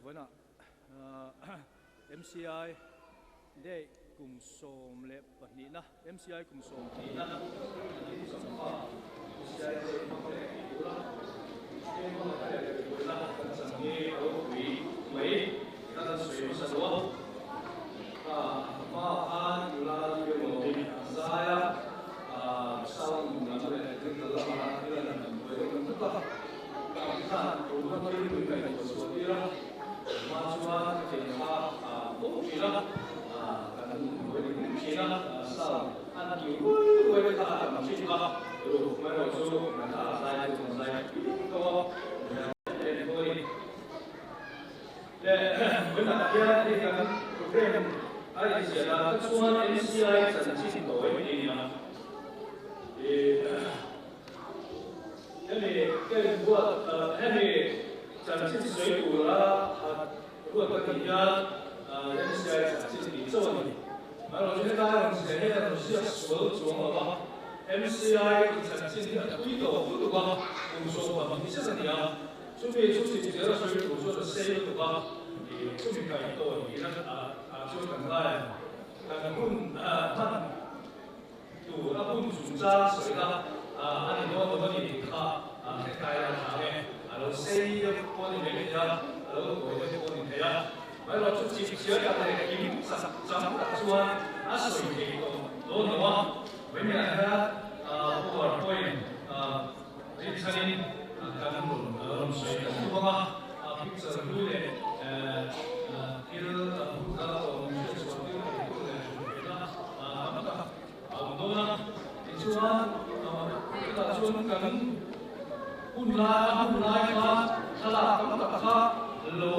Vawiinah MCI Day kum 12na MCI kum 12na MCI Day hmang leh tih tura hmang leh vawiina kan chang hi a ropui mai ka kan sawi hmasa lo a. A hma khan nula emaw a zai a, sound lam leh electrical lama thil an han buai deuh tak tak a. Khan tuna thil min ngaihtuah chhuah tir a, hma chuan ka thei kha a fo thin a, kan buai leh hlek thin a, sound an ti ruai ruai kha a tam thin a, ruk mai erawh chu kan a zai chu kan zai phian tawh a, Le vawiinah hian hei kan program a inziah dan te chuan MCI chanchin tawi a ni a. Hemi ka inbuat hemi chanchin sawi tura ruat ka nih hian MCI chanchin tih chauh a ni. Amaherawhchu helai rawn ziah hian a rawn ziak sual chuang lo va, MCI chanchin hi a tui tawh lutuk a, kum 12 zet a ni a. Chumi chu chipchiar a sawi tur chuan a sei lutuk a, chumi kaih tawh niin a chuan kan ngai ang. Kan hun hman tur a hun chungchang sawina a ni dawn lo a ni tih kha hretlai a tha e. A lo sei deuh pawh a ni mai thei a, a lo tawi deuh pawh a ni thei a. Amaherawhchu chipchiar tak leh kim chak chang tak chuan a sawi thei tawh dawn lo a. Vawiinah hian powerpoint Rinchhanin kan rawn sawi ta thung bawk a, picture hlui leh thil hun kal tawh min hriatchhuah tir thei tur leh hrilhfiahna tam tak a awm dawn a. Tichuan, chutah chuan kan hun lai a hun lai khan thlalak tam tak kha lo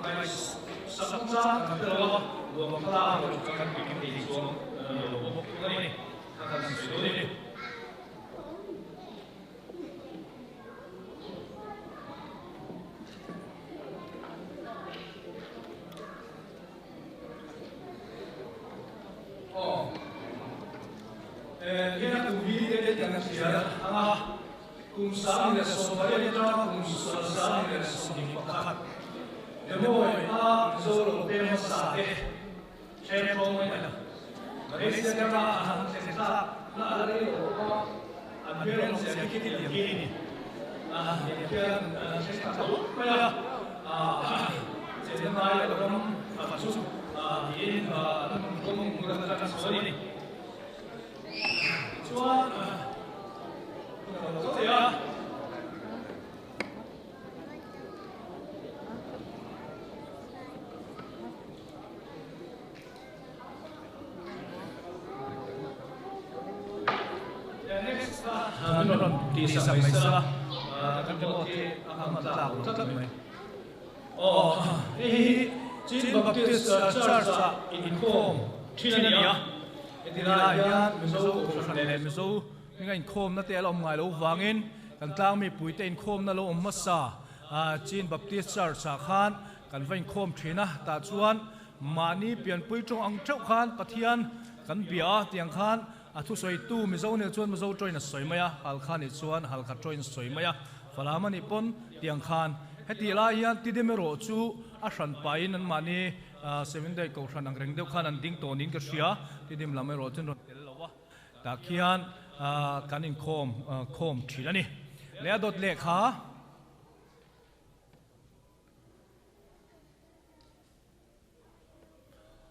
ngaihsak chang kan hre lo a, nuam thlalak erawh chu kan kim thei chuang lo bawk thung a ni. Ka kan sawi dawn a ni. Kum 1018 atanga kum 1021 Demawi a Mizo lo peng hmasa te Ṭhen ṭawng mai a. Malaysia rama a han thlen thlak na a la rei lo bawk a, an hmel awm zia khi khi tiang hi a ni. Heng khian an ṭhen thlak lo mai a, chenna ngai lo ram khat chu tiin an kawng kan tan chho a ni. Tichuan, hun a lo zo thei a. Min rawn tih sak mai sela, kan remote hi a hman tlak lo tlat mai. Aw, hei hi Chin Baptist Church-ah inkhawm thin a ni a, heti laiah hian Mizo Kohhran leh Mizo hminga inkhawmna te a la awm ngai lo vangin kan tlangmi puite inkhawmna lo awm hmasa Chin Baptist Church-ah khan Kan va inkhawm thin a, tah chuan mahni pianpui tawng ang theuh khan Pathian kan bia a, tiang khan a thusawitu Mizo nih chuan Mizo tawin a sawi mai a, Halkha nih chuan Halkha tawin a sawi mai a, Falam a nih pawn tiang khan. Hetih lai hian Tidem erawh chu a hran pahin an mahni Seventh-day Kohhran ang reng deuh khan an ding tawh niin ka hria, Tidem lam erawh chuan rawn tel lo a, tah khian kan inkhawm khawm thin a ni. Leh a dawt lehkha.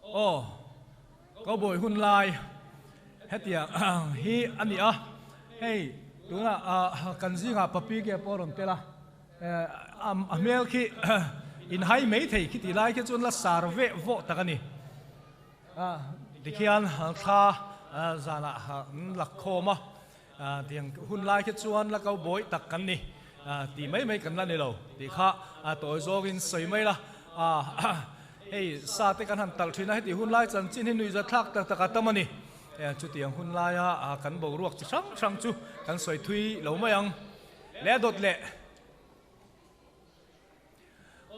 Aw, cowboy hun lai hetiang hi a ni a, hei tunah kan zingah papi nge pawh a rawn tel a, a hmel khi inhai mai thei khi tih lai khi chuan la sar veh vawh tak a ni. Tikhian thla zanah an lakkhawm a. Tiang hun lai khi chuan la cowboy tak kan ni tih mai mai kan la ni lo tih kha tawi zawngin sawi mai la. Hei sa te kan han talh thin a, heti hun lai chanchin hi nuihza thlak tak tak a tam a ni. Chutiang hun laia kan boruak chi hrang hrang chu kan sawi thui lo mai ang. Leh dawt leh.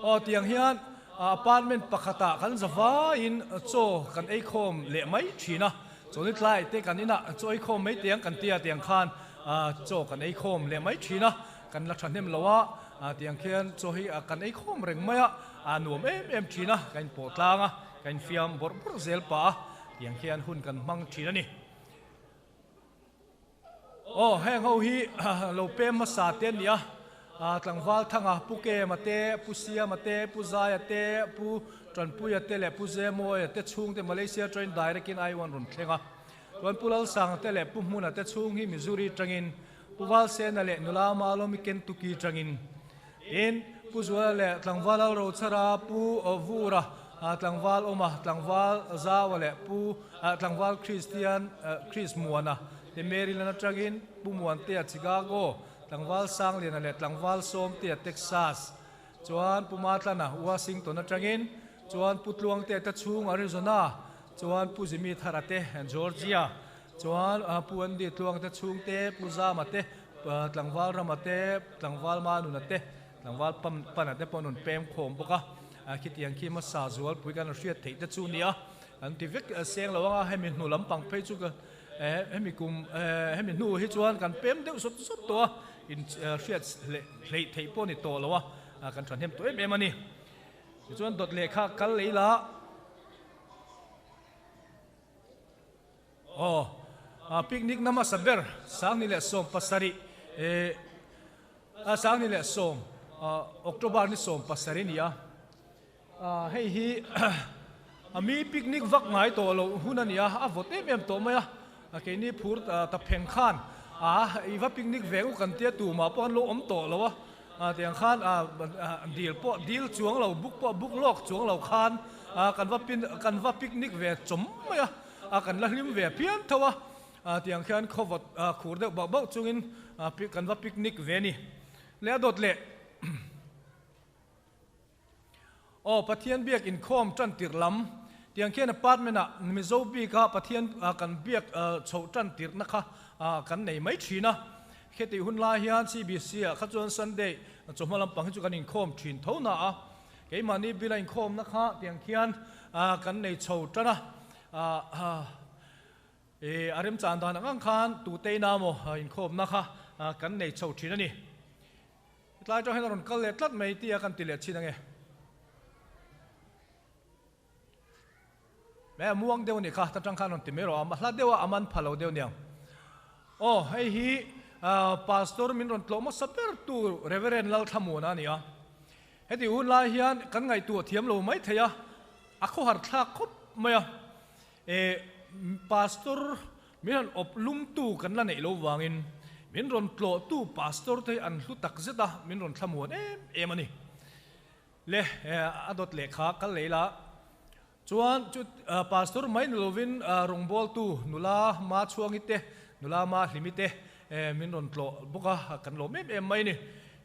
Aw tiang hian apartment pakhatah kan za vaiin chaw kan ei khawm leh mai thin a, chawlhni tlai te kan inah chaw ei khawm mai tiang kan tia tiang khan chaw kan ei khawm leh mai thin a, kan la thahnem lo a, Tiang khian chaw hi kan ei khawm reng mai a, a nuam em em thin a, kan inpawh tlang a, kan infiam bawrh bawrh zel pah a, tiang khian hun kan hmang thin a ni. Aw, heng ho hi lo pem hmasa te an ni a, Tlangval Thanga, Pu Kema te, Pu Siama te, Pu Zaia te, Pu Tanpuia te leh Pu Zemawia te chhungte Malaysia train direct in Aiwan rawn thleng a. Chuan Pu Lalsanga te leh Pu Hmuna te chhung hi Missouri tangin, Pu Valsena leh nula Malomi Kentucky tangin, tin, Pu Zuala leh Tlangval Lalrochhara, Pu Vura, Tlangval Awma, Tlangval Zaua leh Pu Tlangval Kristian Chris Muana te Maryland atangin, Pu Muantea Chicago, Tlangval Sangliana leh Tlangval Sawmtea Texas, chuan Pu Matlana Washington atangin, chuan Pu Tluangtea te chhung Arizona, Chuan Pu Jimmy Thara te, Georgia, chuan Pu Andy Tluang te chhung te, Pu Zama te, Tlangval Rama te, Tlangval Manuna te, Tlangval Pana te pawh an rawn pem khawm bawk a. Khitiang khi hmasa zualpui kan rawn hriat theih te chu nia. An ti vek seng lo anga hemi hnu lampang phei chu hemi kum hemi hnu hi chuan kan pem deuh zawt zawt tawh a, in hriat hleih theih pawh a ni tawh lo a, kan thahnem tawh em em a ni. Tichuan dawt lehkha kal lei la. Aw, picnic na hmasa ber 2017 eh 21 October ni 17 ni a, hei hi a mi picnic vak ngai tawh loh hun a ni a, a vawt em em tawh mai a, keini phur ta pheng khan a i va picnic ve u kan tia tumah pawh an lo awm tawh lo a. Tiang khan dil pawh dil chuang lo, buk pawh buk lawk chuang lo khan kan va pin kan va picnic ve chawm mai a, kan la hlim ve phian tho a, tiang khian khawvawt khur deuh bauh bauh chungin kan va picnic ve a ni. Leh a dawt leh. Aw Pathian biak inkhawm tan tirh lam, tiang khian apartment ah Mizo bik a Pathian kan biak chhoh tan tirhna kha kan nei mai thin a. Khetih hun lai hian CBC ah kha chuan Sunday chawhma lampang hi chu kan inkhawm thin tho na a, keimahni bila inkhawmna kha tiang khian kan nei chho tan a. A remchan dan ang ang khan tute ina maw inkhawmna kha kan nei chho thin a ni. Tlai tang hian a rawn kal leh tlat mai tia kan ti leh chin ange. Mai a muang deuh anih kha, ta tang khan rawn ti mai rawh a, hla deuh a a man pha lo deuh aniang. Aw hei hi Pastor min rawn tlawh hmasa ber tu Reverend Lalthlamuana a ni a. Heti hun lai hian kan ngaihtuah thiam lo mai thei a, a khawhar thlak khawp mai a. E Pastor Min rawn awp lumtu kan la neih lo vangin min rawn tlawhtu pastor te hi an hlu tak zet a, min rawn thlamuan em em a ni. Le, a dawt lehkha kal lei la. Chuan chu pastor mai ni lovin rawngbawltu nula Ma Chhuangi te, nula Ma Hlimi te min rawn tlawh bawk a, kan lawm em em mai a ni.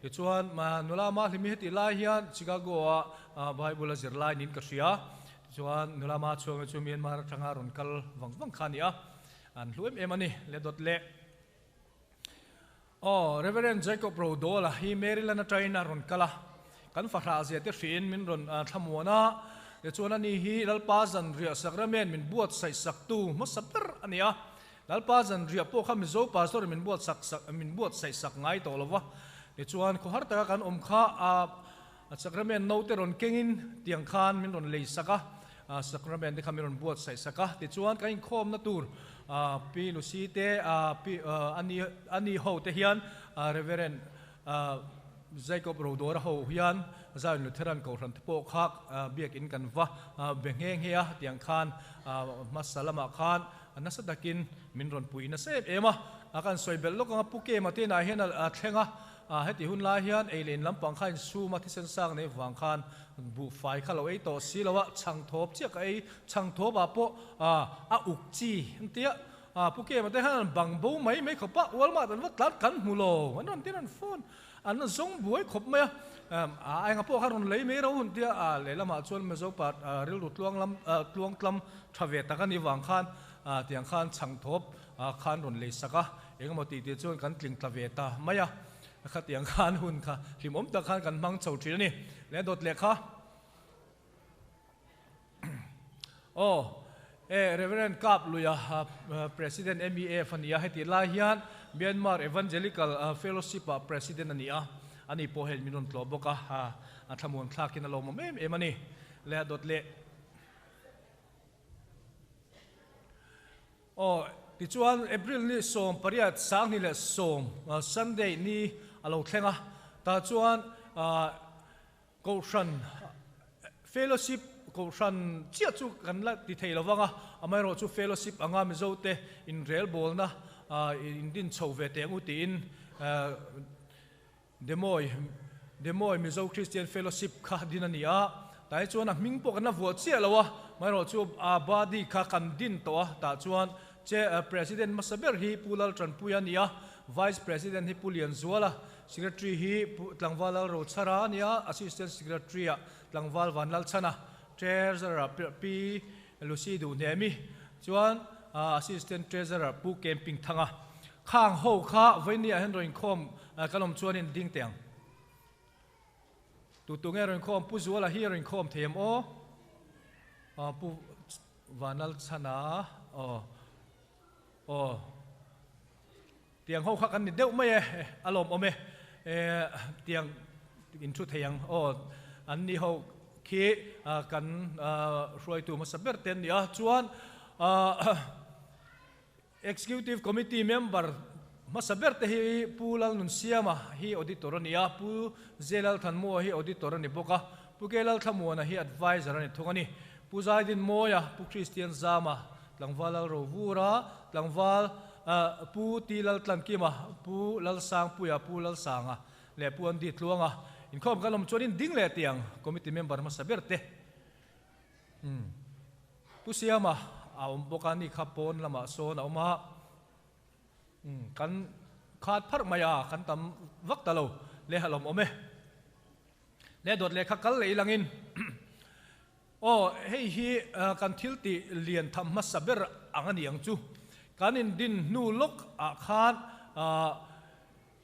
Tichuan nula Ma Hlimi hetih lai hian Chicago-a Bible a zir lai niin ka hria. Tichuan nula ma chhuange chu Myanmar atanga rawn kal vang vang kha a ni a, an hlu em em a ni, le dawt leh. Aw, Reverend Jacob Rodawla hi Maryland atangin a rawn kal a, kan fahrah zia te hriin min rawn thlamuan a, tichuan ani hi Lalpa Zanriah Sacrament min buatsaih saktu hmasa ber a ni a, Lalpa Zanriah pawh kha Mizo Pastor in min buatsak sak min buatsaih sak ngai tawh lo va, tichuan khawhar taka kan awm kha a A sacrament note rawn kengin tiang khan min rawn lei sak a, sacrament te kha min rawn buatsaih sak a. Tichuan kan inkhawmna tur Pi Lucy te, Pi Ani ho te hian Reverend Jacob Rodora ho hian Zion Lutheran Kohhran te pawh kha biakin kan va be nghe nghe a, tiang khan hmasa lamah khan nasa takin min rawn pui nasa em em a. Kan sawi belh lawk anga Pu Kema te inah hian a thleng a. Heti hun lai hian ei leh in lampang kha insum a, thisen sang nei vang khan buhfai kha lo ei tawh si lo a, chhang thawp chiah ka ei, chhang thawp ah pawh a uk chi an ti a, Pu Kema te hian an bang bo mai mai khawp a, Walmart an va tlan kan hmu lo, an rawn tin an phone an zawng buai khawp mai a, a enga pawh kha rawn lei mai ro hun tia, lehlamah chuan Mizo pa rilru tluang lam tluang tlam tha ve tak a nih vang khan tiang khan chhang thawp khan rawn lei sak a, engemaw tih tih chuan kan tling tla ve ta mai a, khatiang khan hun kha hlimawm tak khan kan hmang chho thin a ni. Leh dawt leh kha aw e Reverend Kap Luia President MEF a ni a, heti lai hian Myanmar Evangelical Fellowship ah President a ni a. Ani pawh hian min rawn tlawh bawk a, a thlamuan thlakin a lawmawm em em a ni. Le a dawt leh. Aw, tichuan April ni 18 21 Sunday ni a lo thleng a, tah chuan Kohhran Fellowship Kohhran chiah chu kan la ti thei lo vang a, amaherawhchu Fellowship anga Mizote inrelbawlna indin chho ve teh ang u tiin Demoi Demoi Mizo Christian Fellowship kha din a ni a, tah hi chuan a hming pawh kan la vuah chiah lo a, amaherawhchu a body kha kan din tawh a, tah chuan che President hmasa ber hi Pu Laltanpuia a ni a, Vice President hi Pu Lianzuala, Secretary hi Pu Tlangval Lalrochhara a ni a, Assistant Secretary ah Tlangval Vanlalchhana, Treasurer ah Pi Lucy Duhnemi, chuan Assistant Treasurer Pu Camping Thanga. Khang ho kha vawiin ah hian rawn inkhawm kan awm chuan in ding teh ang. Tu tu nge rawn inkhawm? Pu Zuala hi a rawn inkhawm thei em aw? Pu Vanlalchhana aw. Aw. Tiang ho kha kan ni deuh mai e, a lawmawm e, tiang in thu thei ang aw, an ni ho khi kan hruaitu hmasa ber te an ni a, chuan Executive Committee member hmasa ber te hi Pu Lalnunsiama hi Auditor a ni a, Pu Zelalthanmua hi Auditor a ni bawk a, Pu Kelalthlamuana hi Adviser a ni thung a ni. Pu Zaidinmawia, Pu Kristian Zama, Tlangval Lalrovura, Tlangval Pu Ti Laltlankima, Pu Lalsangpuia, Pu Lalsanga leh Pu Andy Tluanga inkhawm kan awm chuan in ding leh tih ang Committee member hmasa ber te. Umm. Pu Siama a awm bawk a, ni kha pawn lamah sawn a awm a. Umm kan khat pharh mai a, kan tam vak ta lo le halawm awm e. Le dawt lehkha kal leh ilangin Aw, hei hi kan thil tih lian tham hmasa ber ang a ni ang chu. Kan indin hnu lawk ah khan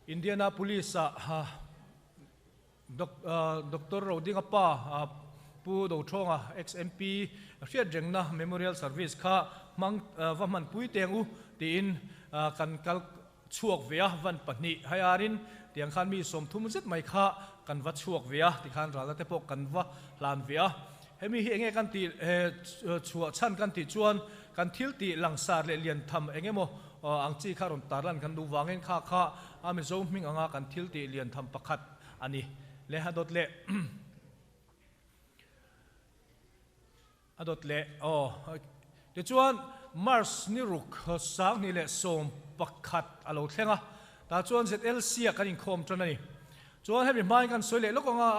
Indianapolis ah Doctor Rodinga pa Pu Dothonga ex-MP hriatrengna Memorial Service kha hmang va hmanpui teng u tiin kan kal chhuak ve a, van pahnih haiarin tiang khan mi 30 zet mai kha kan va chhuak ve a, tikhan ralna te pawh kan va hlan ve a. Hemi hi enge kan tih chhuah chhan kan tih chuan kan thil tih langsar leh lian tham eng emaw ang chi kha rawn tarlan kan duh vangin kha kha a Mizo hming anga kan thil tih lian tham pakhat a ni. Le a dawt leh A dawt leh aw. Tichuan, March ni ruk 2011 a lo thleng a, tah chuan ZLC ah kan inkhawm tan a ni. Chuan hemi hmain kan sawi leh lawk ang a,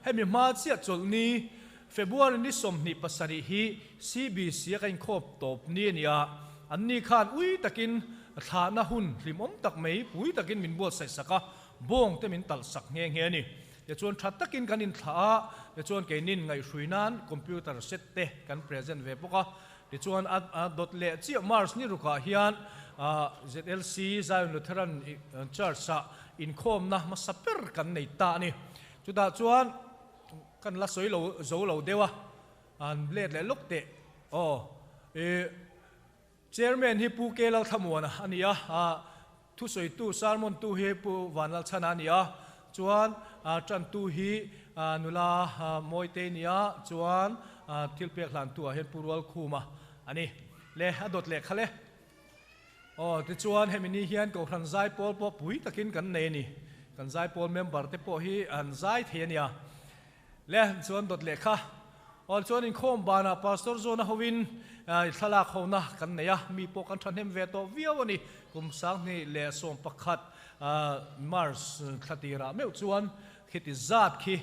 hemi hma chiah chawlhni February ni 27 hi CBC a kan inkhawm tawp ni a ni a, anni khan ui takin thlahna hun hlimawm tak mai pui takin min buatsaih sak a, bawng te min talh sak nghe nghe a ni. Tichuan tha takin kan inthlah a, tichuan keinin ngaihhrui nan computer set te kan present ve bawk a. Tichuan a dawt leh chiah March ni rukah hian ZLC, Zion Lutheran Church ah inkhawmna hmasa ber kan nei ta a ni. Chutah chuan kan la sawi lo zo lo deuh a, an let leh lawk teh aw. Chairman hi Pu K Lalthlamuana a ni a, thusawitu, sermon tu hi Pu Vanlalchhana a ni a, chuan tantu hi nula Mawitei a ni a, chuan thil pek hlantu ah hian Pu Rualkhuma a ni. Le, a dawt leh kha le. Aw, tichuan hemi ni hian Kohhran Zaipawl pawh pui takin kan nei a ni. Kan Zaipawl member te pawh hi an zai thei a nia. Le, chuan dawt leh kha. Aw, chuan inkhawm banah Pastor John-a hovin thlalak hona kan nei a, mi pawh kan thahnem ve tawh viau a ni. Kum 2011 March thla tirah meuh chuan khiti zat khi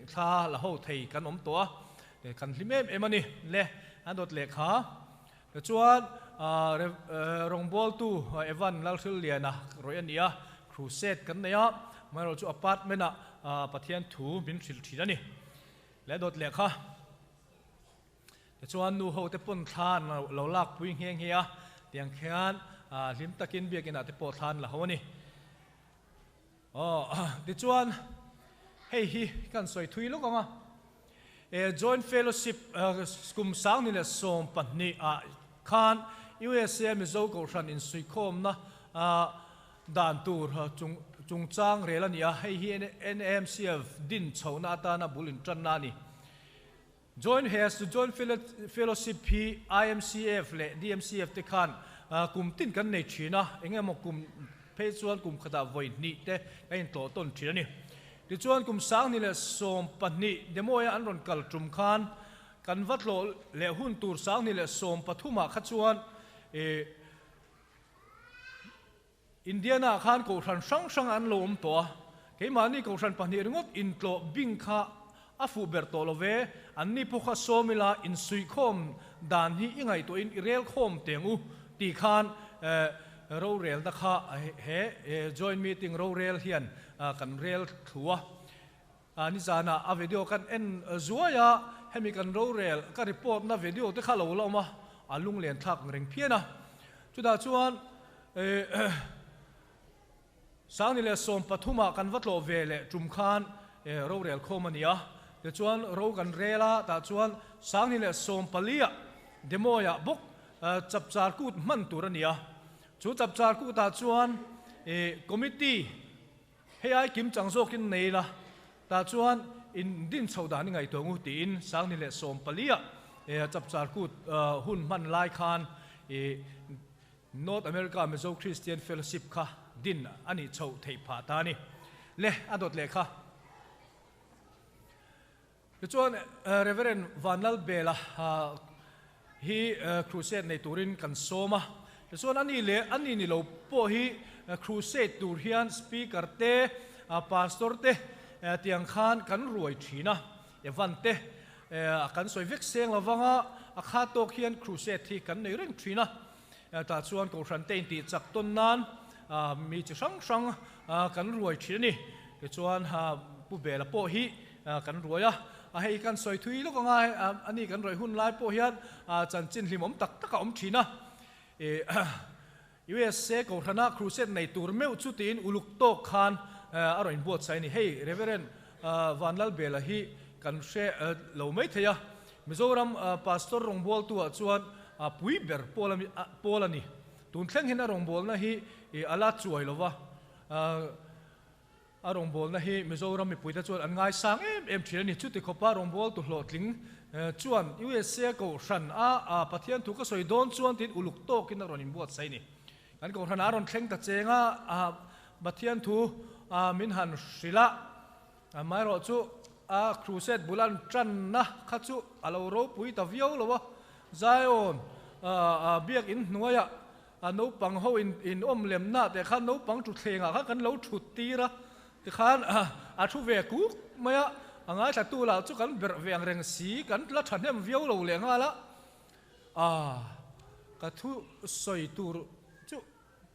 thla la ho thei kan awm tawh a, kan hlim em em a ni. Le, an dawt leh kha. Tichuan, rawngbawltu Evan Lalhrilliana rawih a ni a, crusade kan nei a, amaherawhchu apartment-ah Pathian thu min hrilh thin a ni. Leh dawt leh kha. Tichuan, nu ho te pawn thla an lo lakpui nghe nghe a, tiang khian hlim takin biakinah te pawh thla an la ho a ni. Aw, tichuan, hei hi kan sawi thui lawk ang a. E, Joint Fellowship kum 2012 ah khan USA Mizo Kohhran insuikhawmna dan tur chung chungchang rel a ni a, hei hi NAMCF din chhohna atana bul intanna a ni. Joint Heads to Joint Fellowship hi IMCF leh DMCF te khan kum tin kan nei thin a, eng emaw kum phei chuan kum khatah vawi hnih te kan intlawh tawn thin a ni. Tichuan kum 2012 Demoia an rawn kal tum khan kan va tlawh leh hun tur 2013 ah kha chuan Indiana ah khan kohhran hrang hrang an lo awm tawh a, keimahni kohhran pahnih ringawt intlawh bing kha a fuh ber tawh lo ve, anni pawh kha sawm ila insuihkhawm dan hi i ngaihtuahin i rel khawm teng u tih khan rorelna kha he joint meeting rorel hian kan rel thlu a. Nizanah a video kan en zuai a, hemi kan rorel ka report na video te kha lo la awm a, a lunglen thlak ang reng phian a. Chutah chuan 2013 ah kan va tlawh ve leh tum khan rorel khawm a ni a, tichuan ro kan rel a, tah chuan 2014 ah Demoiah bawk chapchar kut hman tur a ni a. Chu chapchar kutah chuan committee Hei ai kim chang zawkin nei la, tah chuan in din chhoh dan i ngaihtuah ngu tiin 2014 ah chapchar kut hun hman lai khan North America Mizo Christian Fellowship kha din a nih chhoh theih phah ta a ni. Le, a dawt leh kha. Tichuan Rev. Vanlalbela hi crusade nei turin kan sawm a, tichuan ani leh ani ni lo pawh hi crusade tur hian speaker te, pastor te tiang khan kan ruai thin a, Evan te kan sawi vek seng lo vang a, a kha tawk hian crusade hi kan nei reng thin a, tah chuan kohhran te intih chak tawn nan mi chi hrang hrang kan ruai thin a ni. Tichuan Pu Bela pawh hi kan ruai a, a hei kan sawi thui lawk anga a ni kan ruai hun lai pawh hian chanchin hlimawm tak tak a awm thin a. USA Kohhrana crusade nei tur meuh chu tiin uluk tawk khan a rawn inbuatsaih a ni. Hei Reverend Vanlalbela hi kan hre lo mai thei a, Mizoram Pastor rawngbawltu-ah chuan pui ber pawl a ni. Tun thleng hian a rawngbawlna hi a la chuai lo va. A rawngbawlna hi Mizoram mipuite chuan an ngaisang em em thin a ni. Chuti khawpa rawngbawltu hlawhtling chuan USA Kohhran a Pathian thu ka sawi dawn chuan tiin uluk tawkin a rawn inbuatsaih a ni. Kan Kohhranah a rawn thleng ta cheng a, Pathian thu min han hrilh a, amaherawhchu a crusade bul an tanna kha chu a lo ropui ta viau lo a. Zion biakinn hnuaiah A naupang ho in in awm lem na teh khan naupang thuthleng ah khan kan lo thut tir a, tikhan a thu ve kuk mai a, a ngaithla tu lah chu kan berh ve ang reng si, kan la thahnem viau lo leh nghal a, ah ka thu sawi tur chu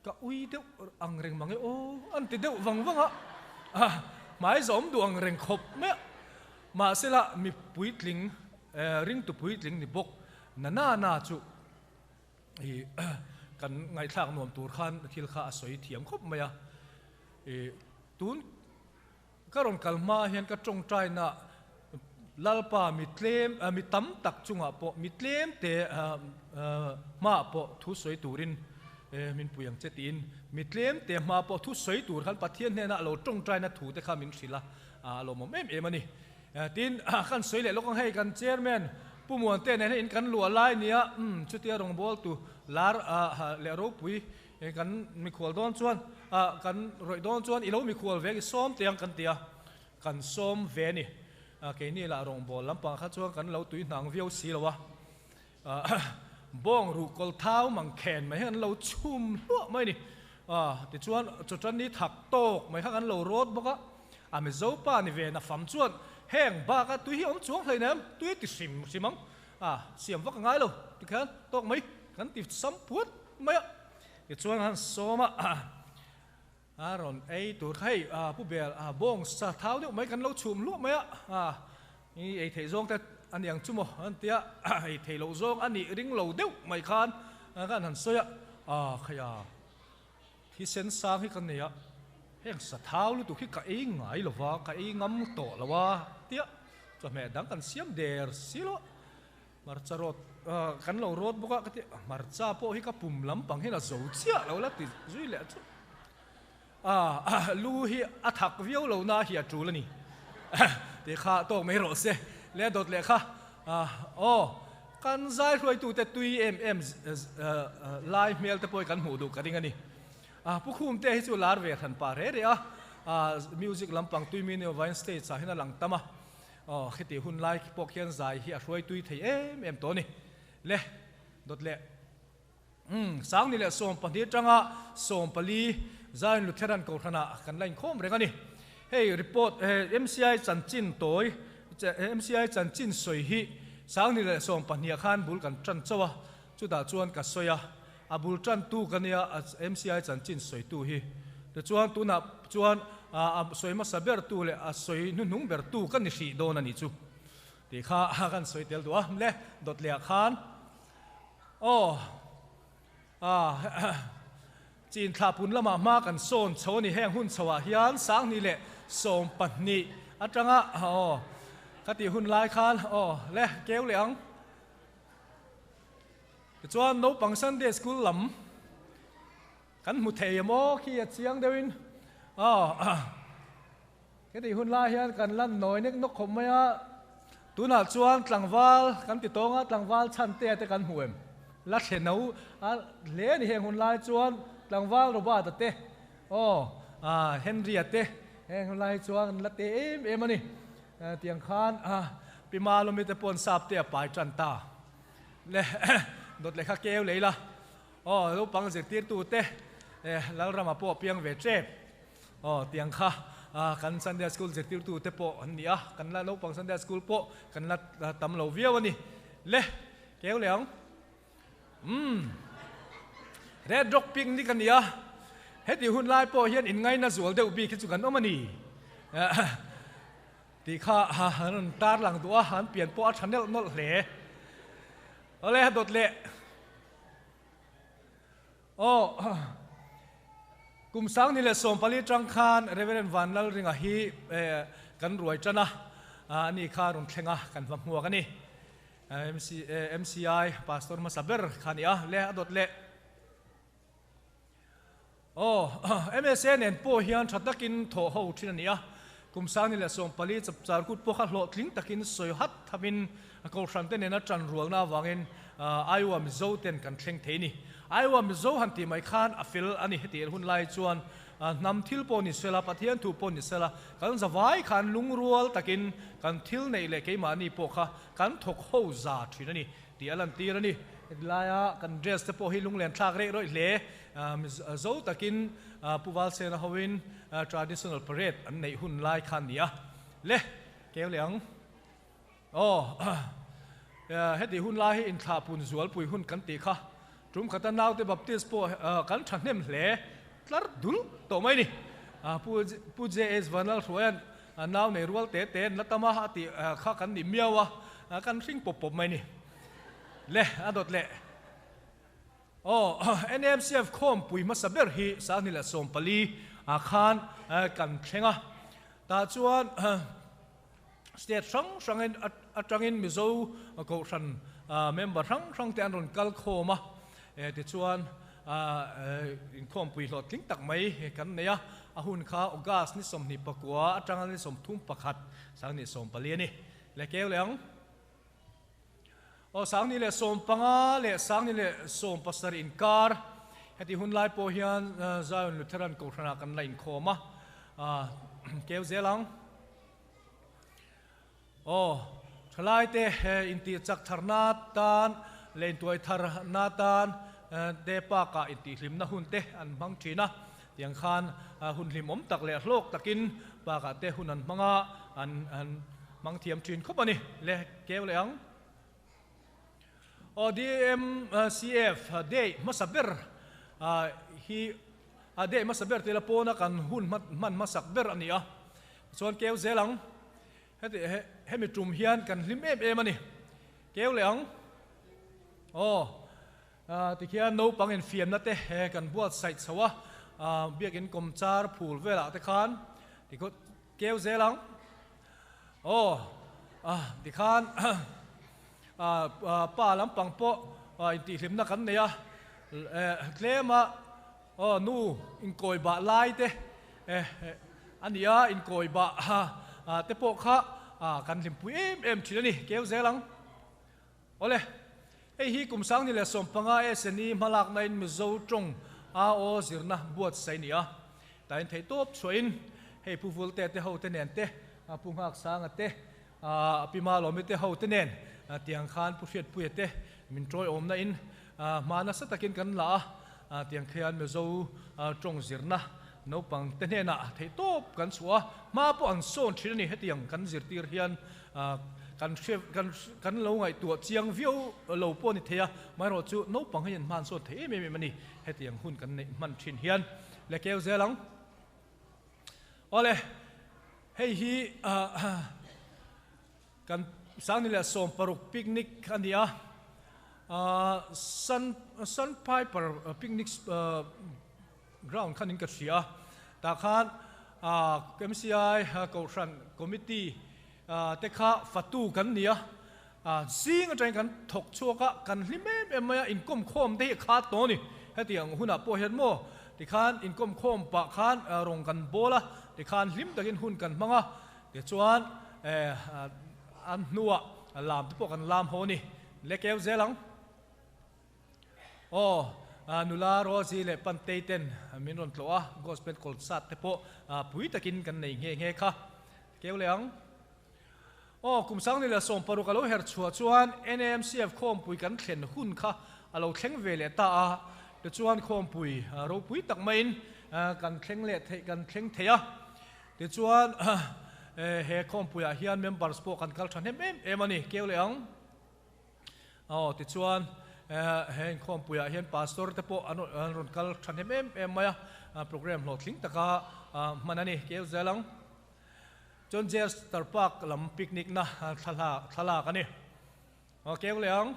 ka ui deuh ang reng mang e aw an ti deuh vang vang a, ah hmai zawm duh ang reng khawp mai a, mahsela mi puitling ringtu puitling ni bawk na na na chu. I kan ngaihthlak nuam tur khan thil kha a sawi thiam khawp mai a. I tun ka rawn kal hma hian ka tawngtaina Lalpa mi tlem mi tam tak chungah pawh mi tlem te hmaah pawh thu sawi turin min pui ang che tiin mi tlem te hma pawh thu sawi tur khan Pathian hnenah lo tawngtaina thu te kha min hrilh a, a lawmawm em em a ni. Tin, kan sawi leh lawk ang hei kan chairman Pu Muante nen hian in kan luah lai nia, umm chutia rawngbawltu lar leh ropui kan mikhual dawn chuan kan rawih dawn chuan i lo mikhual ve i sawm teh ang kan ti a, kan sawm ve a ni. Keini lah rawngbâwl lampang kha chuan kan lo tui hnang viau si lo a, bawng ruh kawl thau mang khen mai hi an lo chhum hluah mai a ni. Tichuan chawṭanni thak tawk mai kha kan lo rawt bawk a. A Mizo pa ni ve na fam chuan heng bak a tui hi awm chuang hlei nem, tui ti hrim hrim ang a, siam vak a ngai lo tikhian tawk mai kan ti sam puat mai a, tichuan han sawm a, a rawn ei tur kha hei pu bel bawng sa thau deuh mai kan lo chhum hluah mai a, i ei theih zawng te a ni ang chu maw an ti a, ei theih loh zawng a nih ring lo deuh mai khan kan han sawi a, a khaia. Thisen sang hi ka nei a, heng sa thau lutuk hi ka ei ngai lo va, ka ei ngam tawh lo a tia chawhmeh dang kan siam der si lo a, hmarcha rawt kan lo rawt bawk a ka ti, hmarcha pawh hi ka pum lampang hian a zo chiah lo la ti zui leh chu. Lu hi a thak viau lo na hi a tul a ni tih kha tawk mai rawh se. Le dawt leh kha aw kan zai hruaitute tui em em lai hmel te pawh hi kan hmuh duh ka ring a ni. Pu Khum te hi chu lar ve hran pah reh reh a, music lampang tui mi nia vain stage ah hian a lang tam a, aw khiti hun lai pawh khian zai hi a hruai tui thei em em tawh a ni. Le dawt leh. Umm, Sangni leh 12 atanga 14 Zion Lutheran Kohhranah kan la inkhawm reng a ni. Hei report, MCI chanchin tawi, MCI chanchin sawi hi Sangni leh 12 ah khan bul kan tan chauh a, chutah chuan ka sawi a, a bul tantu ka nia MCI chanchin sawitu hi. Tichuan tunah chuan a sawi hmasa bertu leh a sawi hnuhnung bertu ka ni hrih dawn a nih chu tih kha kan sawi tel duh a, le dawt leh ah khan. Aw, ah, chin thla pun lamah hma kan sawn chho a ni. Heng hun chhoah hian 2012 atanga, aw, ka tih hun lai khan, aw, le, keu leh ang. Tichuan, naupang Sunday School lam kan hmu thei em aw, khi a chiang deuhin, aw, He tih hun lai hian kan lan nawi nek nawk khawp mai a, tunah chuan tlangval kan ti tawng a, tlangval chhan te te kan hmu em? La thle no a hle a ni heng hun lai chuan tlangval Robert-a te, aw Henry-a te heng hun lai hi chuan an la te em em a ni. Tiang khan Pi Malawmi te paw'n sap te a pai tan ta. Le dawt lehkha keu lei la, aw naupang zirtirtu te Lalrama pawh a piang ve tep. Aw, tiang kha kan Sunday School zirtirtu te pawh an ni a, kan la naupang Sunday School pawh kan la tam lo viau a ni. Le, keu leh ang. Umm, Red Rock Picnic a ni a, heti hun lai pawh hian inngaina zual deuh bik hi chu kan awm a ni. Tih kha an rawn tar lang duh a, an pian pawh a tha nelh nawlh hle. Awle, a dawt leh. Aw, kum 2014 atang khan Rev. Vanlalringa hi kan ruai tan a, ani kha rawn thleng a, kan va hmuak a ni. MCI Pastor hmasa ber kha a ni a, le a dawt leh. Aw, MSA nen pawh hian tha takin thawh ho thin a ni a, kum 2014 chapchar kut pawh kha hlawhtling takin sawi hat thamin Kohhran te nena tan rualna avangin Iowa Mizo ten kan thleng thei a ni. Iowa Mizo han tih mai khan a fel a ni. Heti hun lai chuan hnam thil pawh ni sela, Pathian thu pawh ni sela, kan zavai khan lungrual takin kan thil neih leh keimahni pawh kha kan thawk ho za thin a ni tih a lantir a ni. Heti laia kan dress te pawh hi lunglen thlak reh rawih hle. Mizo takin Pu Valsena hoin traditional parade an neih hun lai khan ni a. Le, keu leh ang. Aw, heti hun lai hi inthlahpun zualpui hun kan tih kha. Tum khata naute Baptist pawh kan thahnem hle tlar dul tawh mai ni. Pu JS Vanlalhruaia'n nau nei rual te te an la tam a, a tih kha kan nih miau a, kan hring pawp pawp mai ni. Le, a dawt leh. Aw, NMCF khawmpui hmasa ber hi 2014 ah khan kan thleng a, tah chuan State hrang hrangin atangin Mizo Kohhran member hrang hrang te an rawn kal khawm a, tichuan inkhawmpui hlawhtling tak mai kan nei a, a hun kha August ni 29 atanga ni 31 2014 a ni. Le keu leh ang. Aw 2015 leh 2017 inkar heti hun lai pawh hian Zion Lutheran Kohhranah kan la inkhawm a, keu zel ang. Aw, thalaite intih chak tharna tan leh intuai tharna tan te bakah intihhlimna hun te an hmang thin a, tiang khan hun hlimawm tak leh hlawk takin bakah te hun an hmang a, an hmang thiam thin khawp a ni. Le, keu leh ang. Aw, DMCF day hmasa ber hi a day hmasa ber tila pawna kan hun hman hmasak ber a ni a. Chuan keu zel ang. Heti hemi tum hian kan hlim em em a ni. Keu leh ang. Aw, tikhian naupang infiamna te kan buatsaih chho a, biakin kawmchar phul velah te khan tikhaw keu zel ang. Aw, tikhan pa lampang pawh intihhlimna kan nei a, tlema aw nu inkawi bah lai te. A nia, inkawi bah te pawh kha kan hlimpui em em thin a ni, keu zel ang. Awle, hei hi kum 2015 SNE hmalakna in Mizo tawng AO zirna buatsaih a ni a, tain theih tawp chhuahin hei Pu Vulte te ho te nen te, Pu Nghaksanga te, Pi Malawmi te ho te nen tiang khan Pu Hriatpuia te min tawiawmna in hma nasa takin kan la a, tiang khian Mizo tawng zirna naupang te hnenah theih tawp kan chhuah a, hma pawh an sawn thin a ni. Hetiang kan zirtir hian kan hre kan kan lo ngaihtuah chiang viau lo pawh a ni thei a, amaherawh chu naupang hian hma an sawn thei em em a ni. Hetiang hun kan neih hman thin hian le keu zel ang. Awle, hei hi kan 2016 picnic a ni a, Sun Sandpiper picnic ground khan in ka hria a, tah khan MCI Kohhran Committee te kha fatu kan ni a, zing atangin kan thawk chhuak a, kan hlim em em mai a, inkawm khawm te hi a khat tawh a ni. Hetiang hunah pawh hian maw tikhan inkawm khawm pah khan rawng kan bawl a, tikhan hlim takin hun kan hmang a, tichuan an hnuah lam te pawh kan lam ho a ni. Le keu zel ang. Aw, nula Rosie leh Pantei ten min rawn tlawh a, Gospel concert te pawh pui takin kan nei nghe nghe kha. Keu leh ang. Aw, kum 2016 a lo her chhuah chuan NAMCF khawmpui kan thlen hun kha a lo thleng ve leh ta a, tichuan khawmpui ropui tak maiin kan thleng leh theih kan thleng thei a. Tichuan he khawmpuiah hian members pawh kan kal thahnem em em a ni. Keu leh ang. Aw, tichuan he inkhawmpuiah hian pastor te pawh an rawn kal thahnem em em mai a, program hlawhtling taka hman a ni. Keu zel ang. Chuan Jester Park lam picnic na thlalak a ni. Aw, keu leh ang.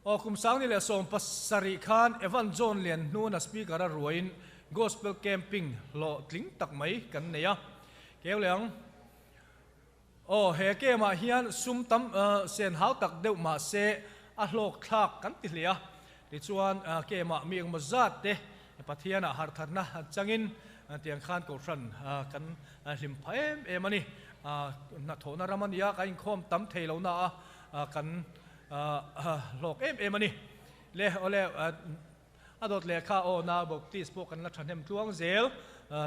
Aw, kum 2017 khan Evan John Lian hnuna speaker a ruaiin Gospel Camping hlawhtling tak mai kan nei a. Keu leh ang. Aw, he game ah hian sum tam sen hau tak deuh mah se a hlawk thlak kan ti hle a. Tichuan game ah mi engmaw zat te Pathian ah harhtharna changin tiang khan kohhran kan hlim phah em em a ni. Hnathawhna ram a ni a, kan inkhawm tam thei lo na a kan hlawk em em a ni. Le awle a dawt lehkha aw na Baptist pawh kan la thahnem tluang zel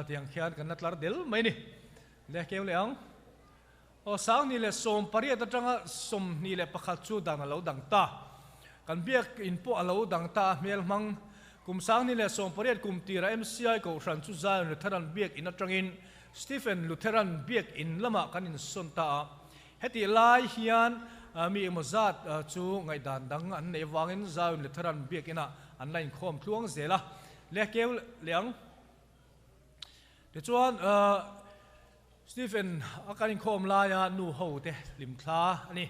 tiang khian kan la tlar del mai a ni. Le keu leh ang. Aw 2018 atanga 21 chu dan a lo dang ta. Kan biak in pawh a lo dang ta a hmel hmang. Kum 2018 kum tira MCI Kohhran chu Zion Lutheran biak in atangin Stephen Lutheran biak in lamah kan insawn ta a. Hetih lai hian mi emaw zat chu ngaihdan dang an neih avangin Zion Lutheran biak inah an la inkhawm tluang zel a. Le keu leh ang. Tichuan, Stephen a kan inkhawm laia nu ho te hlim thla a ni.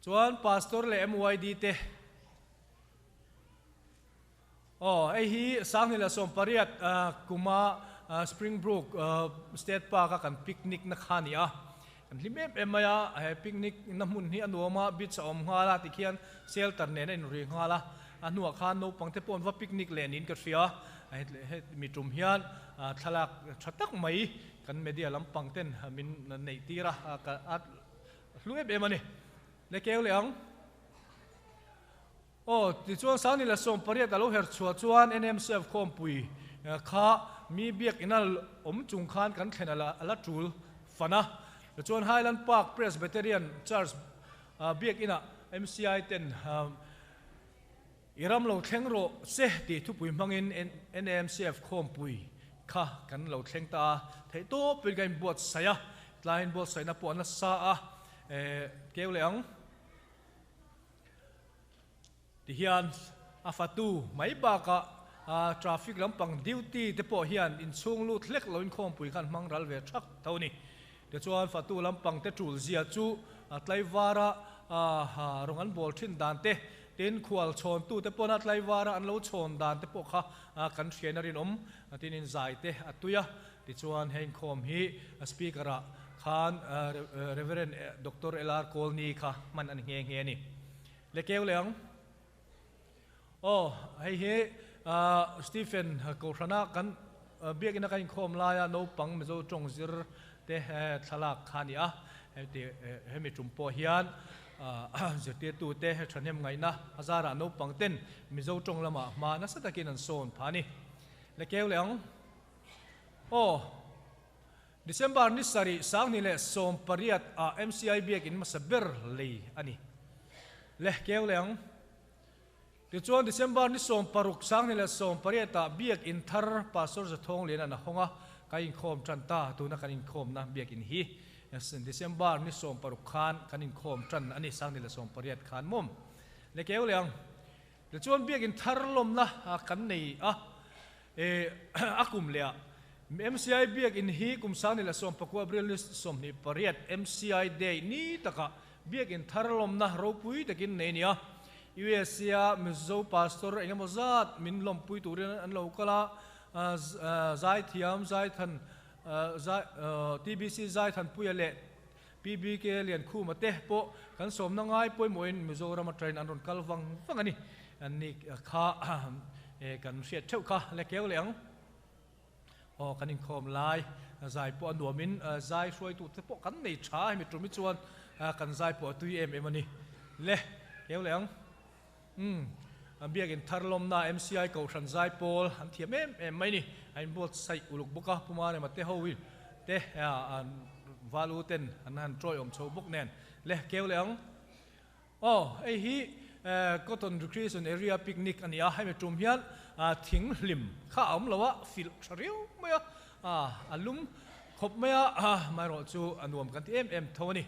Chuan Pastor leh MYD te Aw, hei hi 2018 kuma Springbrook State Park a kan picnic na kha a ni a. Kan hlim em em mai a, he picnic na hmun hi a nuam a, beach a awm nghal a tikhian shelter nen a inri nghal a, a hnuah khan naupang te pawh an va picnic leh niin ka hria, hemi tum hian thlalak tha tak mai kan media lampang ten min neih tir a, a hlu em em a ni. Le keu leh ang. Aw, tichuan 2018 a lo her chhuah chuan NMCF khawmpui kha mi biak ina awm chung khan kan thlen a la tul fan a. Tichuan Highland Park Presbyterian Church biak inah MCI ten i ram lo thleng rawh se tih thupui hmangin NMCF khawmpui kha kan lo thleng ta a. Theihtawpin kan inbuatsaih a, tlaiin buatsaihna pawh a nasa a, keu leh ang. Tihian a fatu mai bakah traffic lampang duty te pawh hian inchhung lut hlek loin khawmpui khan hmang ral ve thak tho a ni. Tichuan fatu lampang te tul zia chu tlaivara rawng an bawl thin dan te, tin khual chhawntu te pawna tlaivara an lo chhawn dan te pawh kha kan hriain a rinawm. Tin inzai te a tui a, tichuan heng khawm hi speaker ah khan Reverend Doctor LR Kawlni kha hman a ni nghe nghe a ni. Le keu leh ang. Aw, hei hi Stephen Kohhrana kan biakina kan inkhawm laia naupang Mizo tawng zir te thlalak kha a ni a, heti hemi tum pawh hian zirtirtu te thahnem ngaihna a zarah naupang ten Mizo tawng lamah hma nasa takin an sawn phah a ni. Le keu leh ang. Aw. December ni sarih 2018 ah MCI biakin hmasa ber lei a ni. Le keu leh ang. Tichuan December ni 16 2018 ah biak in thar Pastor Zathawng Lian an a hawng a, ka inkhawm tan ta, tuna kan inkhawmna biak in hi December ni 16 khan kan inkhawm tan a ni, 2018 khan mawm. Le keu leh ang. Tichuan biak in thar lawmna kan nei a, a kum leh ah MCI biak in hi kum 2019 April ni 28 MCI Day ni takah biak in thar lawmna ropui takin nei a ni a. USA Mizo Pastor eng emaw zat min lawmpui turin an lo kal a, Zaithiam Zaithan TBC Zaithanpuia leh PBK Liankhuma te pawh kan sawmna ngai pawimawhin Mizoram atangin an rawn kal vang vang a ni. Ni kha kan hriat theuh kha le keu leh ang. Aw kan inkhawm lai zai pawh a nuamin zai hruaitu te pawh kan nei tha hemi tum hi chuan kan zai pawh a tui em em a ni. Le keu leh ang. Umm biakin thar lawmna MCI Kohhran zai pawl an thiam em em mai ni. A inbuatsaih uluk bawk a, Puma Rema te ho in te val u ten an han tawi awm chho bawk nen. Le keu leh ang. Aw hei hi Cotton Recreation Area Picnic a ni a, hemi tum hian thing hlim kha a awm lo a, filh tha riau mai a, a lum khawp mai a, amaherawh chu a nuam kan ti em em tho a ni.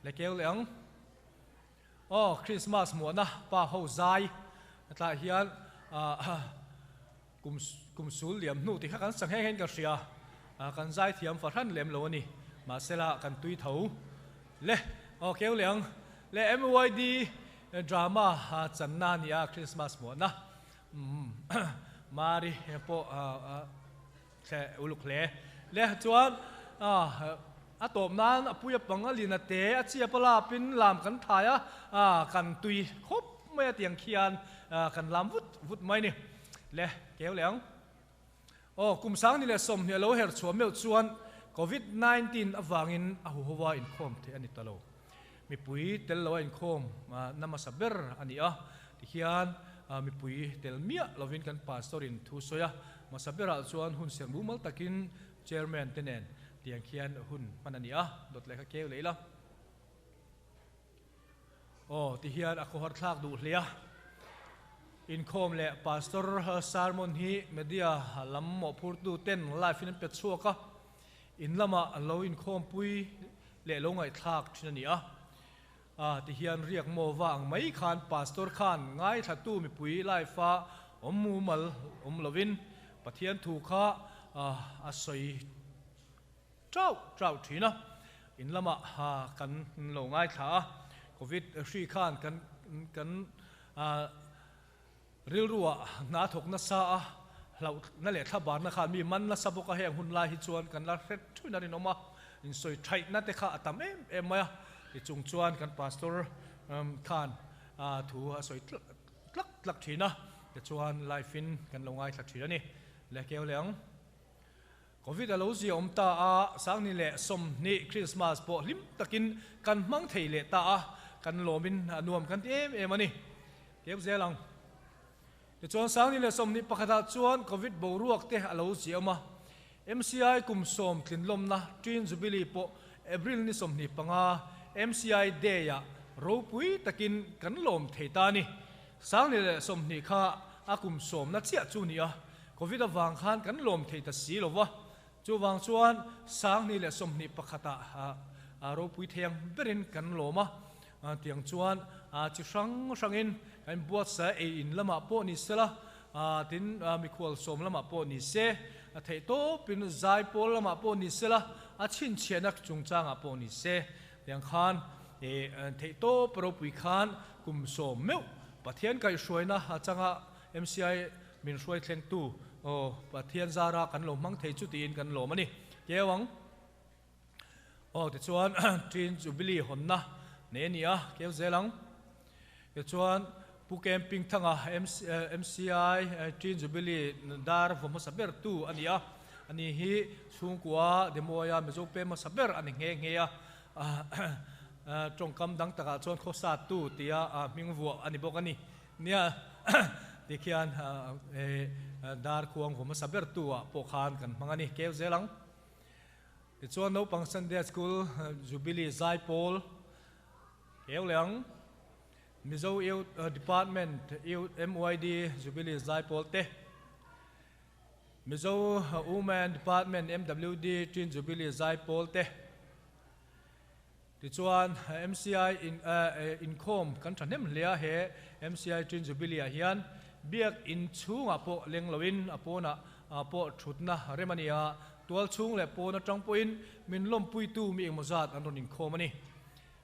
Le keu leh ang. Aw Christmas muahna pa ho zai tlaiah hian kum kum sul liam hnu tih kha kan sa nghe nghe in ka hria, kan zai thiam fahran lem lo a ni, mahsela kan tui tho le. Aw keu leh ang le MYD drama channa a ni a Christmas muahna Mari pawh Thle uluk hle. Le chuan a tawp nan a pui a pang a lin a te a chiap a lap in lam kan thai a, kan tui khawp mai a tiang khian kan lam vut vut mai ni. Le keu leh ang. Aw kum 2020 a lo her chhuah meuh chuan Covid 19 avangin a huhoa inkhawm theih a ni ta lo. Mipui tel lo a inkhawm na hmasa ber a ni a, tihian mipui tel miah lovin kan pastor in thu sawi a, hmasa berah chuan hun serh mumal takin chairman te nen tiang khian hun hman a ni a, dawt lehkha keu leh ila. Aw tihian a khawhar thlak duh hle a, inkhawm leh pastor sermon hi media lam mawhphurtu ten live in an pe chhuak a, In lamah an lo inkhawmpui leh lo ngaihthlak thin a ni a. A tihian riak maw va ang mai khan Pastor khan ngaithlatu mipui life a awm mumal awm lovin Pathian thu kha a sawi chauh chauh thin a. In lamah kan lo ngaithla a, Covid hri khan kan kan Rilruah hna thawk nasa a, hlauhna leh thlabarna khan mi man nasa bawk a, heng hun lai hi chuan kan la hret thuin a rinawm a, insawi thaihna te kha a tam em em mai a, tichung chuan kan pastor khan thu a sawi tlak tlak thin a, tichuan live in kan lo ngaithla thin a ni. Le keu leh ang. Covid a lo zia awm ta a, 2020 Christmas pawh hlim takin kan hmang thei leh ta a, kan lawmin a nuam kan ti em em a ni. Keu zel ang. Tichuan 2021 ah chuan Covid boruak te a lo zia awm a, MCI kum sawm tlinlawmna Twin Jubilee pawh April ni 25 MCI Day ah ropui takin kan lawm thei ta a ni. 2020 kha a kum sawmna chiah chu ni a, Covid avang khan kan lawm thei ta si lo va, chuvang chuan 2021 ah ropui thei ang berin kan lawm a, tiang chuan chi hrang hrangin kan inbuatsaih ei in lamah pawh ni sela, tin mikhual sawm lamah pawh ni se, theih tawpin zai pawl lamah pawh ni sela, a chhinchhiahna chungchangah pawh ni se, tiang khan theih tawp ropui khan kum sawm meuh Pathian kaihhruaina changa MCI Min hruai thlengtu aw Pathian zara kan lo hmang thei chu tiin kan lawm a ni. Keu ang. Aw tichuan Twin Jubilee hawnna nei a ni a, keu zel ang. Tichuan Pu Camping Thanga MCI Teen Jubilee dar vaw hmasa ber tu a ni a, ani hi chhungkua Demawia Mizo pem hmasa ber a ni nghe nghe a, tawngkam dang takah chuan khawsa tu tia hming vuah a ni bawk a ni. Nia tikhian dar khuang vaw hmasa ber tu ah pawh khan kan hmang a ni keu zel ang. Tichuan naupang Sunday School Jubilee Zaipawl keu leh ang. Mizo Youth Department Youth MYD Jubilee Zaipawl te, Mizo Women Department MWD Teen Jubilee Zaipawl te, tichuan MCI inkhawm kan thahnem hle a, he MCI Teen Jubilee ah hian biak in chhungah pawh leng loin a pawnah pawh thutna rem a ni a, tual chhung leh pawn atang pawhin min lawmpuitu mi engmaw zat an rawn inkhawm a ni.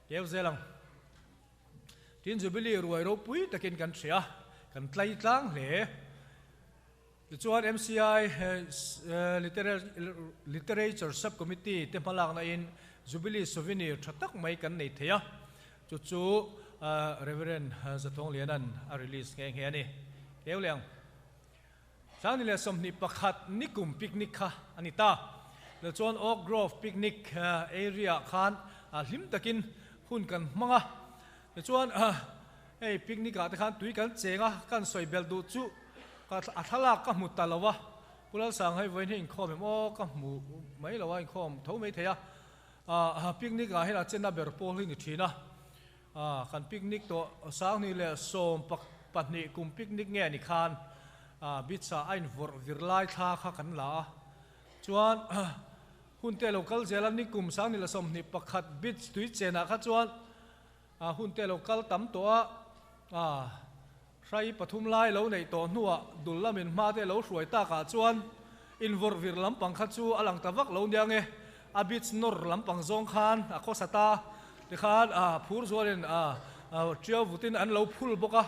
Keu zel ang. Tin, Jubilee ruai ropui takin kan hria, kan tlai tlang hle. Tichuan, MCI Literature Sub-Committee te hmalakna in Jubilee Souvenir tha tak mai kan nei thei a, chu chu Rev. Zathawng Liana'n a release nghe nghe a ni. Keu leh ang. Sangni leh 21 nikum picnic kha a ni ta. Tichuan Oak Grove picnic area ah khan hlim takin hun kan hmang a. Tichuan hei picnic ah te khan tui kan cheng a, kan sawi belh duh chu ka a thlalak ka hmu ta lo a. Pu Lalsang hei vawiin hi inkhawm em aw ka hmu mai lo a, inkhawm tho mai thei a. Picnic ah hian a chena ber pawl hi ni thin a. Kan picnic tawh Sangni leh 12 kum picnic nge ni khan beach ah a invawrh vir lai thla kha kan la a, chuan hun te lo kal zel a, nikum Sangni leh 21 beach tui chenah kha chuan hun te lo kal tam tawh a, hrai pathum lai lo neih tawh hnuah dul lamin hma te lo hruai takah chuan invawrh vir lampang kha chu a lang ta vak lo nia nge, a beach nawr lampang zawng khan a khawsa ta tikhan phur zualin tiau vutin an lo phul bawk a,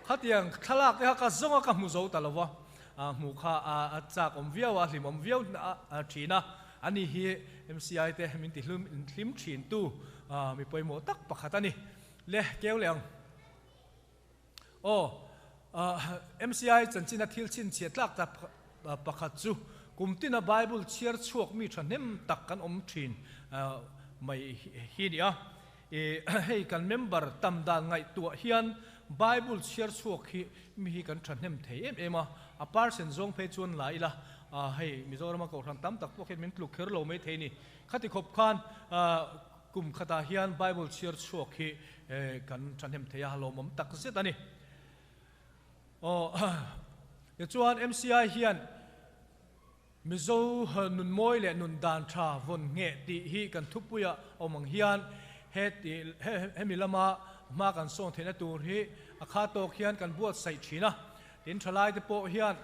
khatiang thlalak te kha ka zawng a ka hmu zo ta lo va, hmuh kha a chak awm viau a, hlim awm viau thin a, ani hi MCI te min ti hlim thin tu mi pawimawh tak pakhat a ni. Le keu leh ang. Aw, MCI chanchina thil chhinchhiah tlak tak pakhat chu kum tina Bible chhiar chhuak mi thahnem tak kan awm thin mai hi ni a. Hei kan member tam dan ngaihtuah hian Bible chhiar chhuak hi mi hi kan thahnem thei em em a, a percent zawng phei chuan la ila hei Mizorama kohhran tam tak pawh khian min tluk kher lo mai thei ni. Khati khawp khan Kum khatah hian Bible chhiar chhuak hi kan thahnem thei a, lawmawm tak zet a ni. Aw, tichuan MCI hian Mizo nun mawi leh nun dan tha vawn ngheh tih hi kan thupuia awm ang hian he ti hemi lama hma kan sawn theihna tur hi a kha tawk hian kan buatsaih thin a. Tin, thalaite pawh hian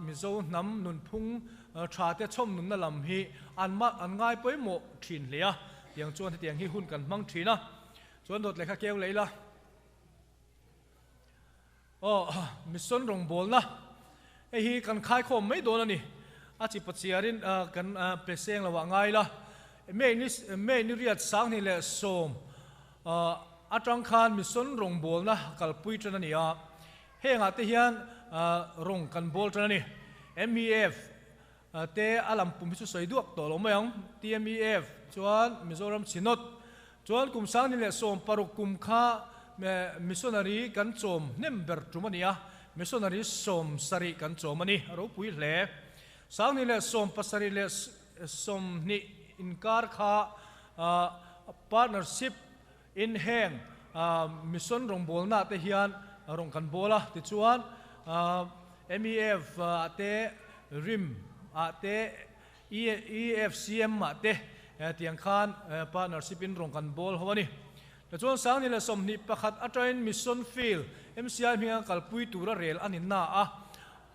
Mizo hnam nunphung tha te chhawm nunna lam hi an an ngai pawimawh thin hle a, tiang chuan hetiang hi hun kan hmang thin a, chuan dawt lehkha keu leh ila. Aw, mission rawngbawlna hei hi kan khaikhawm mai dawn a ni, a chi pachiarin kan pe seng lo ah ngai ila, May ni May ni riat 2010 atang khan mission rawngbawlna kalpui tan a ni a, Hengah te hian rawng kan bawl tan a ni. MEF te a lam pum hi chu sawi duak tawh lo mai ang. TMEF chuan Mizoram Synod chuan kum 2016 kum kha missionary kan chawm hnem ber tum a ni a, missionary 70 kan chawm a ni, a ropui hle. 2017 leh 20 inkar kha partnership In heng mission rawngbawlna te hian rawn kan bawl a, tichuan MEF ah te, rim ah te, EFCM ah te tiang khan partnership in rawn kan bawl ho a ni. Tichuan 2021 atangin Mission Field MCI hminga kalpui tura rel a ni na a,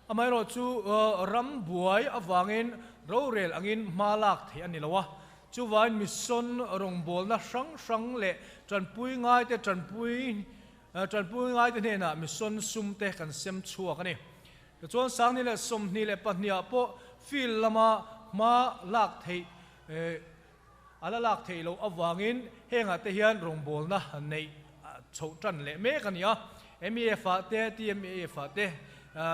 Amaherawh chu ram buai avangin rorel angin hma lak theih a ni lo a, chuvain mission rawngbawlna hrang hrang leh tanpui ngaite tanpui tanpui ngaite hnenah mission sum te kan sem chhuak a ni. Tichuan 2022 ah pawh field lama hma lak theih a la lak theih loh avangin hengah te hian rawngbawlna neih chhoh tan leh mek a ni a. MEF ah te, TMEF ah te,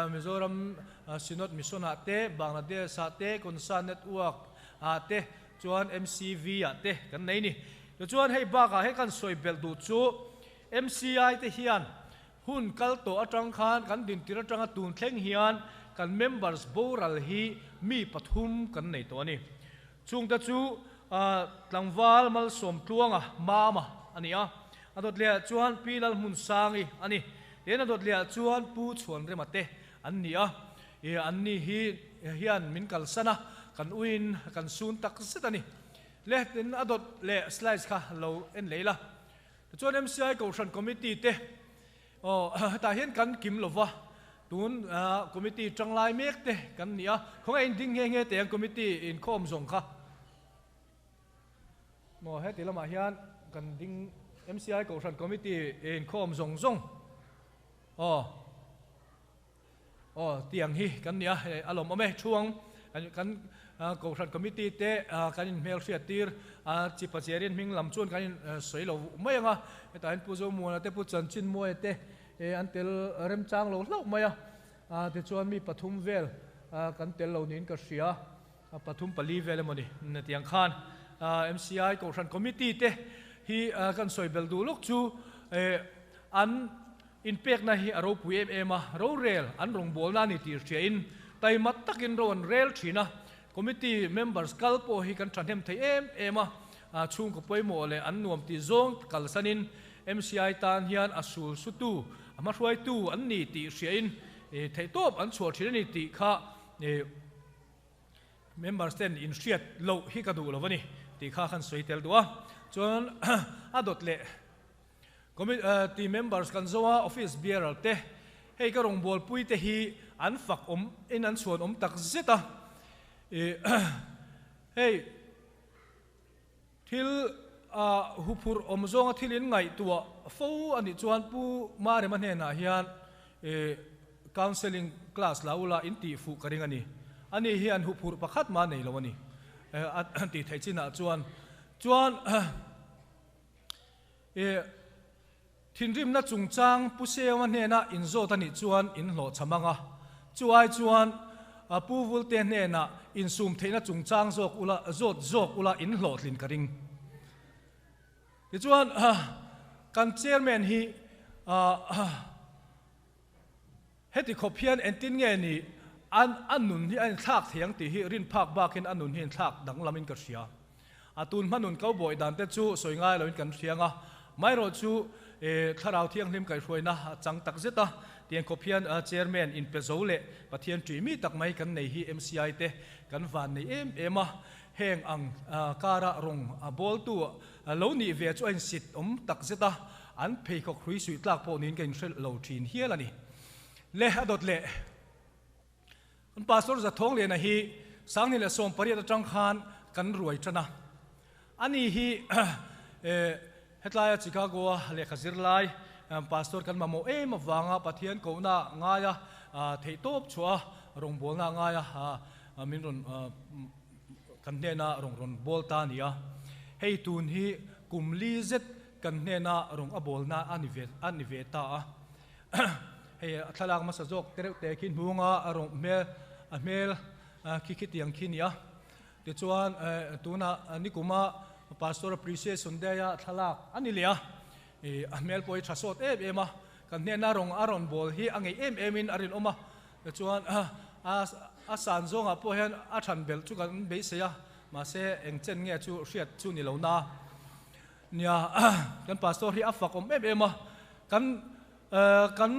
Mizoram Synod Mission ah te, Bangladesh ah te, Concern Network ah te, chuan MCV ah te kan nei ni. Tichuan hei bakah hei kan sawi belh duh chu MCI te hian hun kal tawh atang khan kan dintir atanga tun thleng hian kan members boral hi mi pathum kan nei tawh a ni. Chungte chu tlangval Malsawm Tluanga Mama a ni a, a dawt lehah chuan Pi Lalhmunsangi a ni. Tin a dawt lehah chuan Pu Chhuanrema te an ni a, an ni hi hian min kalsan a, kan uiin kan sun tak zet a ni. Le tin a dawt leh slides kha lo en lei la. Tichuan MCI Kohhran Committee te Aw, hetah hian kan kim lo va, tun committee tanglai mek te kan ni a, khawngaih in ding nghe nghe teh ang committee inkhawm zawng kha. Maw, heti lamah hian kan ding MCI Kohhran committee inkhawm zawng zawng. Aw, Aw tiang hi kan nia a lawm awm e thuang kan Kohhran Committee te kan in hmelhriat tir a chi pacherin hming lam chuan kan in sawi lo mai ang a hetah hian Pu Zomuana te Pu Chanchinmuaia te an tel remchang lo hlauh mai a tichuan mi pathum vel kan tel lo niin ka hria pathum pali vel emaw ni tiang khan MCI Kohhran Committee te hi kan sawi belh duh lawk chu an Inpekna hi a ropui em em a, rorel an rawngbawlna a ni tih hriain taima takin ro an rel thin a, committee members kal pawh hi kan thahnem thei em em a, chhungkaw pawimawh leh an nuam tih zawng kalsanin MCI tan hian a sul sutu, a hmahruaitu an ni tih hriain theihtawp an chhuah thin a ni tih kha Members ten inhriat loh hi ka duh lo a ni tih kha khan sawi tel duh a, chuan a dawt leh Committee members kan zo a, office bearer te hei ka rawngbawlpui te hi an fak awm in an chhuan awm tak zet a, ih hei thil ah huphurh awm zawnga thil in ngaihtuah fo a nih chuan Pu Marema hnenah hian ih counselling class la ula in tih fuh ka ring a ni. Ani hian huphurh pakhat mah nei lo a ni a tih theih chinah chuan chuan I thinrimna chungchang Pu Seunga hnena inzawt a nih chuan in hlawhchham ang a, chu ai chuan Pu Vulte hnena insum theihna chungchang zawk ula zawt zawk ula in hlawhtlin ka ring. Tichuan kan Chairman hi heti khawp hian entin nge ni a nun hi a inthlak thei ang tih hi rin phak bakin a nun hi inthlak danglamin ka hria. A tun hma nun ko bawi dan te chu sawi ngai loin kan hriang a, maherawh chu Thlarau Thianghlim kaihhruaina a chang tak zet a, tiang khawp hian Chairman inpe zo leh Pathian ṭih mi tak mai kan nei hi MCI te kan van nei em em a, heng ang kara rawng bawltu lo nih ve chu a insit awm tak zet a, an pheikhawk hrui suih tlak pawh niin ka inhrelh lo ṭhin hial a ni. Le a dawt leh. Kan Pastor Zathawngliana hi Sangni leh 18 atang khan kan ruai tan a. Ani hi hetlaia Chicago-a lehkha zirlai Pastor kan mamawh em avanga Pathian kohna ngaia theihtawp chhuah a, rawngbawlna ngaia min rawn kan hnena rawn rawn bawl ta a ni a. Hei tun hi kum li zet kan hnena rawn a bawlna a ni ve ta a. Hei a thlalak hmasa zawk te reuh te khi hnunga a rawn hmel a hmel khi khitiang khi nia. Tichuan tunah nikuma Pastor Appreciation Day a thlalak a ni leh a, ih a hmel pawh hi tha sawt em em a, kan hnena rawn a rawn bawl hi a ngeih em em in a rinawm a. Tichuan a a san zawngah pawh hian a than belh chu kan beisei a, mahse eng chen nge chu hriat chu ni lo na. Nia kan Pastor hi a fak awm em em a, kan Kan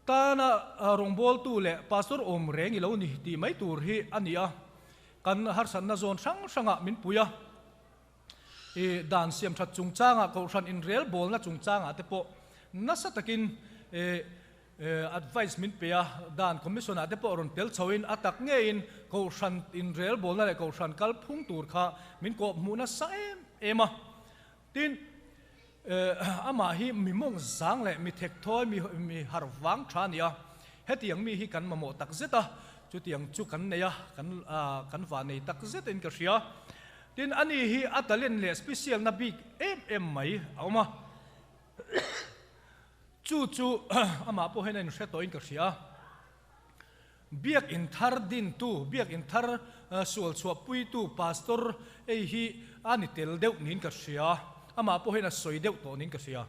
tana rawngbawltu leh pastor awm reng i lo ni tih mai tur hi a ni a, kan harsatna zawn hrang hrangah min pui a, i dan siam that chungchangah kohhran inrelbawlna chungchangah te pawh nasa takin advice min pe a, dan commission ah te pawh rawn tel chhoin a tak ngeiin kohhran inrelbawlna leh kohhran kalphung tur kha min kawhhmuh nasa em em a. Tin, amah hi mi mawng zang leh mi thek thawi, mi mi harh vang tha a ni a. Hetiang mi hi kan mamawh tak zet a, chutiang chu kan nei a, kan kan va nei tak zetin ka hria. Tin, ani hi a talent leh special na bik em em mai a awm a. Chu chu amah pawh hian a inhre tawhin ka hria. Biakinn thar dintu, biakinn thar sual chhuahpuitu Pastor ei hi a ni tel deuh niin ka hria. Amah pawh hian a sawi deuh tawh niin ka hria.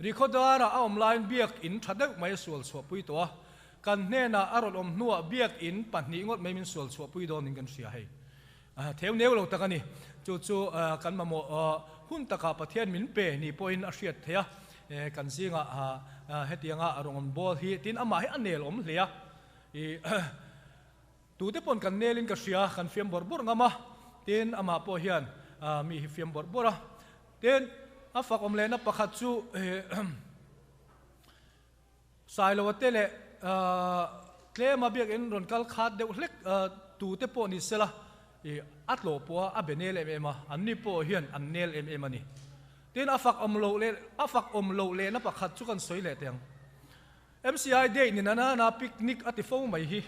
Rikhodara a awm laiin biakinn tha deuh mai a sual chhuahpui tawh a. Kan hnenah a rawn awm hnuah biakinn pahnih ngawt mai min sual chhuahpui dawn niin kan hria hei. Theu neu lo tak a ni. Chu chu kan mamawh hun takah Pathian min pe ni pawhin a hriat theih a. Kan zingah hetianga rawn bawl hi tin amah hi a nel awm hle a. Tute pawn kan nelin ka hria, kan fiam bawrh bawrh ngam a. Tin amah pawh hian mi hi fiam bawrh bawrh a. Tin a fak awm lehna pakhat chu Sailoa te leh tlema biakinn rawn kal khat deuh hlek tute pawh ni sela ih a tlawh pawh a a be nel em em a, anni pawh hian an nel em em a ni. Tin, a fak awm loh leh a fak awm loh lehna pakhat chu kan sawi leh teh ang. MCI Day ni nana na picnic a ti fo mai hi.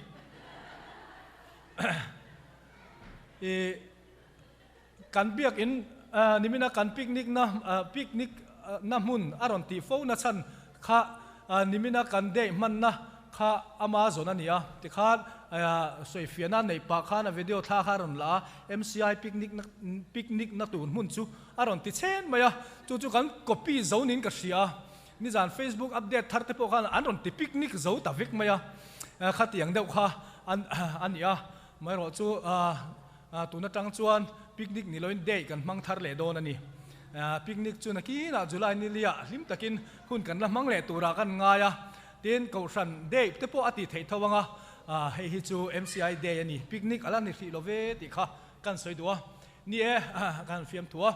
Ih kan biakinn nimina kan picnic na picnic na hmun a rawn tih fo na chhan kha nimina kan day hmanna kha ama zawn a ni a tikhan sawifiahna neih pah khan a video thla kha a rawn la a MCI picnic na picnic na tur hmun chu a rawn ti chhen mai a chu chu kan copy zo niin ka hria a nizan Facebook update thar te pawh khan an rawn ti picnic zo ta vek mai a khatiang deuh kha an a ni a Amaherawh chu tun atang chuan picnic ni loin day kan hmang thar leh dawn a ni. Picnic chu nakinah July ni liah hlim takin hun kan la hmang leh turah kan ngai a, tin Kohhran day te pawh a tih theih tho ang a, hei hi chu MCI day a ni, picnic a la ni hrih lo ve tih kha kan sawi duh a. Ni e, kan fiam thu a,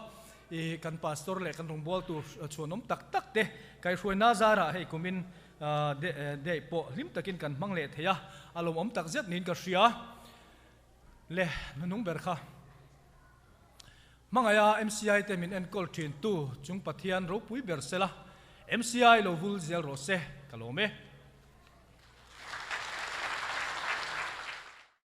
i kan pastor leh kan rawngbâwl tur chhuanawm tak tak te kaihhruaina zarah hei kumin Day pawh hlim takin kan hmang leh thei a, a lawmawm tak zet niin ka hria. Le hnunung ber kha hmangaia MCI te min enkawl thin tu chung Pathian ropui ber sela, MCI lo vul zel rawh se, ka lawm e.